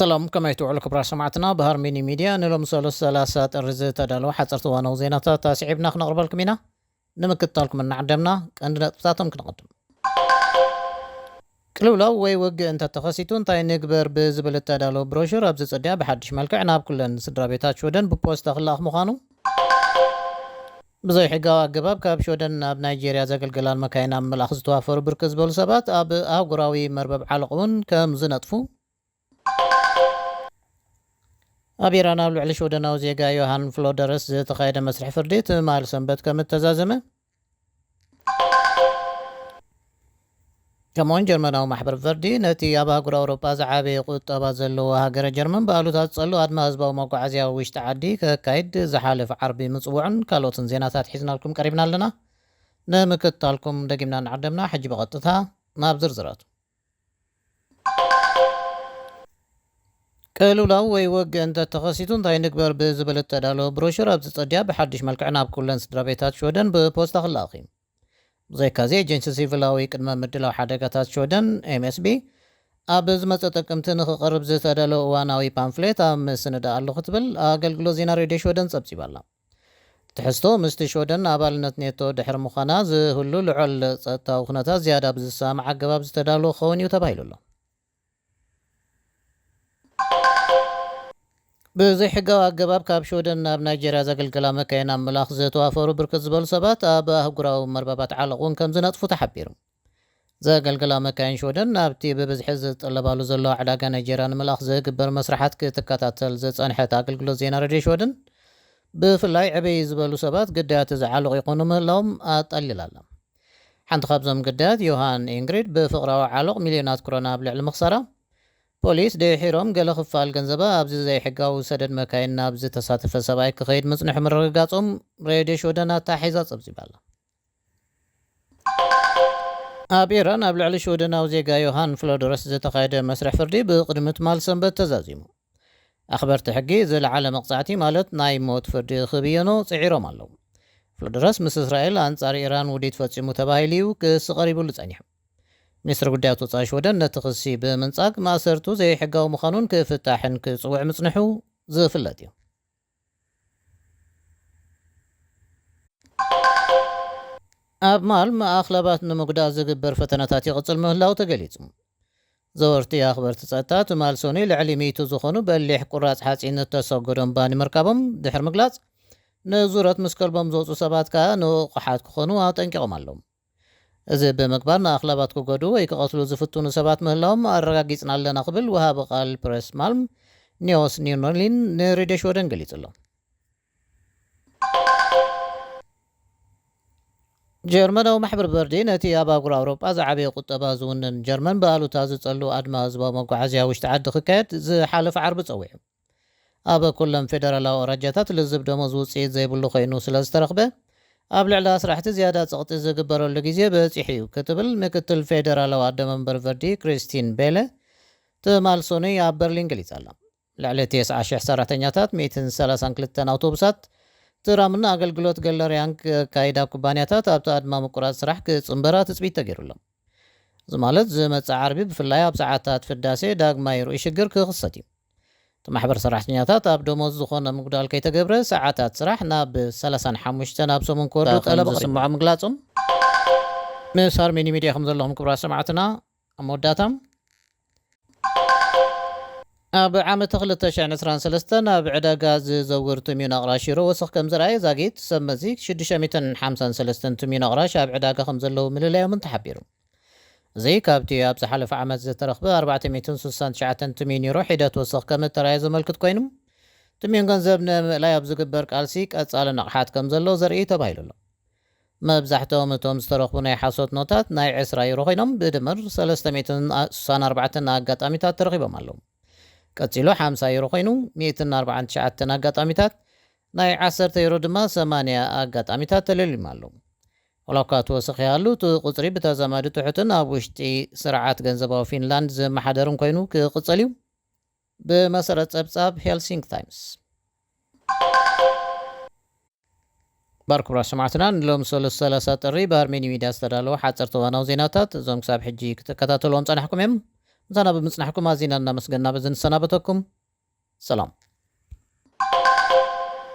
ሰላም፣ ከመይ ትውዕሉ ክቡራት ሰማዕትና? ብሃርሚኒ ሚድያ ንሎም ሰሉስ ሰላሳ ጥሪ ዝተዳለወ ሓፀርቲ እዋናዊ ዜናታት ኣስዒብና ክነቕርበልኩም ኢና። ንምክትታልኩም እናዓደምና ቀንዲ ነጥብታቶም ክንቐድም። ቅልውላው ወይ ውግእ እንተተኸሲቱ እንታይ ንግበር ብዝብል እተዳለወ ብሮሹር ኣብ ዝፅድያ ብሓድሽ መልክዕ ናብ ኩለን ስድራ ቤታት ሽወደን ብፖስታ ክለኣኽ ምዃኑ፣ ብዘይ ሕጋዊ ኣገባብ ካብ ሽወደን ናብ ናይጄርያ ዘገልግላን መካይን ኣብ ምልኣኽ ዝተዋፈሩ ብርክት ዝበሉ ሰባት ኣብ ኣህጉራዊ መርበብ ዓለቕ እውን ከም ዝነጥፉ፣ ኣብ ኢራን ኣብ ልዕሊ ሽወደናዊ ዜጋ ዮሃን ፍሎደረስ ዝተኻየደ መስርሕ ፍርዲ ትማል ሰንበት ከም እተዛዘመ፣ ከምኡውን ጀርመናዊ ማሕበር ቨርዲ ነቲ ኣብ ኣህጉር ኣውሮጳ ዝዓበየ ቁጠባ ዘለዎ ሃገረ ጀርመን ብኣሉታ ዝጸሉ ኣድማ ህዝባዊ መጓዓዝያ ውሽጢ ዓዲ ከካይድ ዝሓለፈ ዓርቢ ምጽውዑን ካልኦትን ዜናታት ሒዝናልኩም ቀሪብና ኣለና። ንምክትታልኩም ደጊምና እናዓደምና፣ ሕጂ ብቐጥታ ናብ ዝርዝራቱ። ቅልውላው ወይ ውግእ እንተተኸሲቱ እንታይ ንግበር ብዝብል እተዳለወ ብሮሹር ኣብ ዝጸድያ ብሓድሽ መልክዕ ናብ ኩለን ስድራ ቤታት ሽወደን ብፖስታ ክለኣኽ እዩ። ብዘይካዚ ኤጀንሲ ሲቪላዊ ቅድመ ምድላው ሓደጋታት ሽወደን ኤምኤስቢ ኣብ ዝመጸ ጥቅምቲ ንኽቐርብ ዝተዳለወ እዋናዊ ፓምፍሌት ኣብ ምስንዳእ ኣሎ ክትብል ኣገልግሎት ዜና ሬድዮ ሽወደን ጸብጺባ ኣላ። ትሕዝቶ ምስቲ ሽወደን ኣባልነት ኔቶ ድሕሪ ምዃና ዝህሉ ልዑል ጸጥታዊ ኩነታት ዝያዳ ብዝሰማማዕ ኣገባብ ዝተዳለወ ክኸውን እዩ ተባሂሉ ኣሎ። ብዘይሕጋዊ ኣገባብ ካብ ሽወደን ናብ ናይጀርያ ዘገልግላ መካይን ኣብ ምልኣኽ ዝተዋፈሩ ብርክት ዝበሉ ሰባት ኣብ ኣህጉራዊ መርበባት ዓለቕ እውን ከም ዝነጥፉ ተሓቢሩ። ዘገልግላ መካይን ሽወደን ናብቲ ብብዝሒ ዝጠለባሉ ዘሎ ዕዳጋ ናይጀርያ ንምልኣኽ ዝግበር መስርሓት ክትከታተል ዝጸንሐት ኣገልግሎት ዜና ሬድዮ ሽወደን፣ ብፍላይ ዕብይ ዝበሉ ሰባት ግዳያት እዚ ዓለቕ ይኾኑ ምህላዎም ኣጠሊላ ኣላ። ሓንቲ ካብዞም ግዳያት ዮሃን ኢንግሪድ ብፍቕራዊ ዓለቕ ሚልዮናት ክሮና ኣብ ልዕሊ ምኽሳራ፣ ፖሊስ ድሒሮም ገለ ክፋል ገንዘባ ኣብዚ ዘይሕጋዊ ሰደድ መካይን ናብ ዝተሳተፈ ሰብኣይ ክኸይድ ምጽንሑ ምርግጋጾም ሬድዮ ሽወደን ኣተሓሒዛ ጸብጺባ ኣላ። ኣብ ኢራን ኣብ ልዕሊ ሽወደናዊ ዜጋ ዮሃን ፍሎዶረስ ዝተኻየደ መስርሕ ፍርዲ ብቕድሚ ትማል ሰንበት ተዛዚሙ። ኣኽበርቲ ሕጊ ዝለዓለ መቕጻዕቲ ማለት ናይ ሞት ፍርዲ ክብየኖ ጽዒሮም ኣለዉ። ፍሎዶረስ ምስ እስራኤል ኣንጻር ኢራን ውዲት ፈጺሙ ተባሂሉ እዩ ክሲ ቀሪቡሉ ጸኒሑ። ሚኒስትሪ ጉዳያት ወጻኢ ሽወደን ነቲ ክሲ ብምንጻግ ማእሰርቱ ዘይሕጋዊ ምዃኑን ክፍታሕን ክጽውዕ ምጽንሑ ዝፍለጥ እዩ። ኣብ ማልም ኣኽላባት ንምጉዳእ ዝግበር ፈተነታት ይቕጽል ምህላው ተገሊጹ። ዘወርቲ ኣኽበርቲ ጸጥታ ትማል ሰኑይ ልዕሊ ሚእቲ ዝኾኑ በሊሕ ቁራጽ ሓጺን እተሰገዶም ባኒ ምርካቦም ድሕሪ ምግላጽ፣ ንዙረት ምስ ከልቦም ዝወጹ ሰባት ከኣ ንቑሓት ክኾኑ ኣጠንቂቖም ኣለዉ። እዚ ብምግባር ንኣኽላባት ክጎድኡ ወይ ክቐትሉ ዝፍትኑ ሰባት ምህላዎም ኣረጋጊጽና ኣለና ክብል ወሃቢ ቃል ፕረስ ማልም ኒዮስ ኒኖሊን ንሬድዮ ሽወደን ገሊጹ ኣሎ። ጀርመናዊ ማሕበር ቨርዲ ነቲ ኣብ ኣህጉር ኣውሮጳ ዝዓበየ ቁጠባ ዝውንን ጀርመን ብኣሉታ ዝጸሉ ኣድማ ህዝባዊ መጓዓዝያ ውሽጢ ዓዲ ክካየድ ዝሓለፈ ዓርቢ ጸዊዑ። ኣብ ኩለን ፌደራላዊ ኣውራጃታት ልዝብ ደሞዝ ውጽኢት ዘይብሉ ኮይኑ ስለ ዝተረኽበ፣ ኣብ ልዕሊ ኣስራሕቲ ዝያዳ ጸቕጢ ዝግበረሉ ግዜ በጺሑ እዩ ክትብል ምክትል ፌደራላዊ ኣደመንበር ቨርዲ ክሪስቲን ቤለ ትማል ሰኑይ ኣብ በርሊን ገሊጻ ኣላ። ልዕሊ ተስዓ ሽሕ ሰራሕተኛታት፣ ሚእትን ሰላሳን ክልተን ኣውቶቡሳት፣ ትራምን ኣገልግሎት ገለርያን ከካይዳ ኩባንያታት ኣብቲ ኣድማ ምቁራጽ ስራሕ ክጽንበራ ትጽቢት ተገይሩሎም። እዚ ማለት ዝመጽእ ዓርቢ ብፍላይ ኣብ ሰዓታት ፍዳሴ ዳግማይ ርኡይ ሽግር ክኽሰት እዩ። እቲ ማሕበር ሰራሕተኛታት ኣብ ደሞዝ ዝኾነ ምጉዳል ከይተገብረ ሰዓታት ስራሕ ናብ ሰላሳን ሓሙሽተን ኣብ ሰሙን ክወርዱ ጠለብ ኣቕሪቡ። ዝስምዖ ምግላጾም። ምስ ሃርሜኒ ሚድያ ከም ዘለኹም ክቡራት ሰማዕትና ኣብ መወዳእታ፣ ኣብ ዓመት ክልተ ሽሕን ዕስራን ሰለስተን ኣብ ዕዳጋ ዝዘውር ትምዩን ኣቕራሽ ዩሮ ወሰኽ ከም ዝረኣየ ዛጊት ሰብ መዚ ሽዱሽተ ሚእትን ሓምሳን ሰለስተን ትምዩን ኣቕራሽ ኣብ ዕዳጋ ከም ዘለዉ ምልላዮምን ተሓቢሩ። እዚ ካብቲ ኣብ ዝሓለፈ ዓመት ዝተረኽበ ኣርባዕተ ሚእትን ስሳን ትሽዓተን ትምዩን ዩሮ ሒደት ወሰኽ ከም እተራየ ዘመልክት ኮይኑ፣ ትምዩን ገንዘብ ንምእላይ ኣብ ዝግበር ቃልሲ ቀጻሊ ንቕሓት ከም ዘሎ ዘርኢ ተባሂሉ ኣሎ። መብዛሕትኦም እቶም ዝተረኽቡ ናይ ሓሶት ኖታት ናይ ዕስራ ዩሮ ኮይኖም፣ ብድምር ሰለስተ ሚእትን ስሳን ኣርባዕተን ኣጋጣሚታት ተረኺቦም ኣለዉ። ቀጺሉ ሓምሳ ዩሮ ኮይኑ፣ ሚእትን ኣርባዓን ትሽዓተን ኣጋጣሚታት፣ ናይ ዓሰርተ ዩሮ ድማ ሰማንያ ኣጋጣሚታት ተለሊሙ ኣሎ። ዋላ እኳ እቲ ወሰኽ ይሃሉ፣ እቲ ቁጽሪ ብተዛማዲ ትሑትን ኣብ ውሽጢ ስርዓት ገንዘባዊ ፊንላንድ ዝመሓደርን ኮይኑ ክቕጽል እዩ፣ ብመሰረት ጸብጻብ ሄልሲንክ ታይምስ። ባር ክቡራት ሰማዕትና፣ ንሎም ሰሉስ ሰላሳ ጥሪ ብኣርሜኒ ሚድያ ዝተዳለዉ ሓጸርቲ እዋናዊ ዜናታት፣ እዞም ክሳብ ሕጂ ክትከታተልዎም ጸናሕኩም እዮም። ምሳና ብምጽናሕኩም ኣዚና እናመስገና በዚ ንሰናበተኩም። ሰላም።